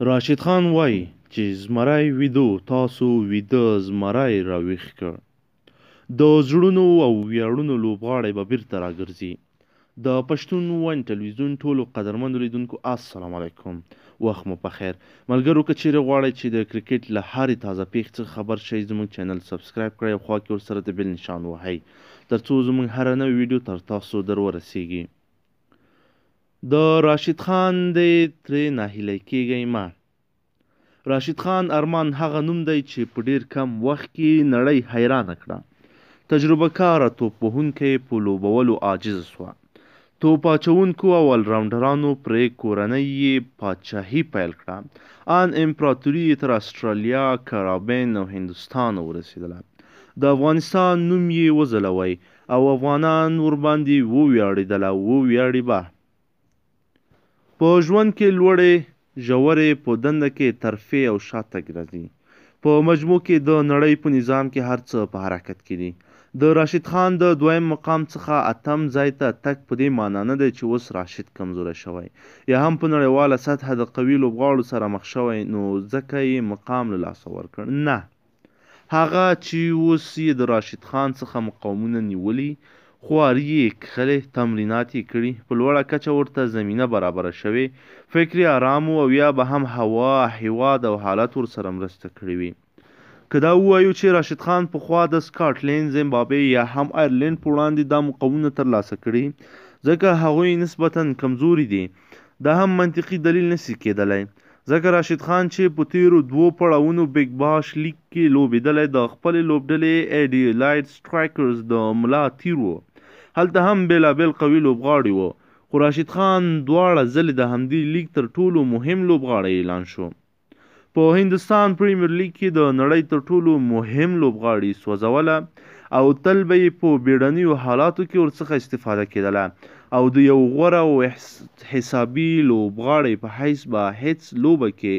راشد خان وايي چې زمری ویده و، تاسو ویده زمری راویښ کړ. د زړونو او ویاړونو لوبغاړی به بیرته راګرځي. د پښتون ون ټلویزیون ټولو قدرمندو لیدونکو السلام علیکم، وخت مو په خیر. ملګرو که چیرې غواړئ چې د کرکټ له هرې تازه پیښې څخه خبر شئ، زموږ چینل سبسکرایب کړئ او خوا کې ورسره د بیل نشان وهئ ترڅو زموږ هره نوې ویډیو تر تاسو در ورسیږي. د راشد خان دی ترې ناهیلی کیږئ مه. راشد خان ارمان هغه نوم دی چې په ډیر کم وخت کې نړۍ حیرانه کړه. تجربه کاره توپ وهونکی په لوبولو عاجز سوه. توپ اچوونکو او الراونډرانو پرې کورنۍ یې پادشاهي پیل کړه. ان امپراتوري یې تر اسټرالیا، کارابین او هندوستانه ورسېدله. د افغانستان نوم یې وځلوی او افغانان ورباندې وویاړېدل او وویاړي به. په ژوند کې لوړې ژورې، په دنده کې ترفیع او شاتګ راځي. په مجموع کې د نړۍ په نظام کې هر څه په حرکت کې دي. د راشد خان د دویم مقام څخه اتم ځای ته تګ په دې مانا نه دی چې اوس راشد کمزوری شوی یا هم په نړیواله سطحه د قوي لوبغاړو سره مخ شوی نو ځکه یې مقام له لاسه ورکړ. نه! هغه چې اوس یې د راشد خان څخه مقامونه نیولي، خواري یې کښلې، تمرینات یې کړي، په لوړه کچه ورته زمینه برابره شوې، فکر یې ارام و او یا به هم هوا، هیواد او حالت ورسره مرسته کړې وي. که دا ووایو چې راشد خان پخوا د سکاټلنډ، زمبابوې یا هم ایرلنډ په وړاندې دا مقامونه ترلاسه کړي، ځکه هغوی نسبتاً کمزوري دي، دا هم منطقي دلیل نسي کېدلی. ځکه راشد خان چې په تېرو دوو پړاوونو بیګ باش لیګ کې لوبېدلی، د خپلې لوبډلې ایډیلایډ سټرایکرز د ملا تیر و. هلته هم بېلابېل قوي لوبغاړي وو، خو راشد خان دواړه ځلې د همدې لیګ تر ټولو مهم لوبغاړی اعلان شو. په هندوستان پریمیر لیګ کې د نړۍ تر ټولو مهم لوبغاړي سوځوله او تل به یې په بیړنیو حالاتو کې ورڅخه استفاده کېدله او د یو غوره او حسابي لوبغاړي په حیث به هیڅ لوبه کې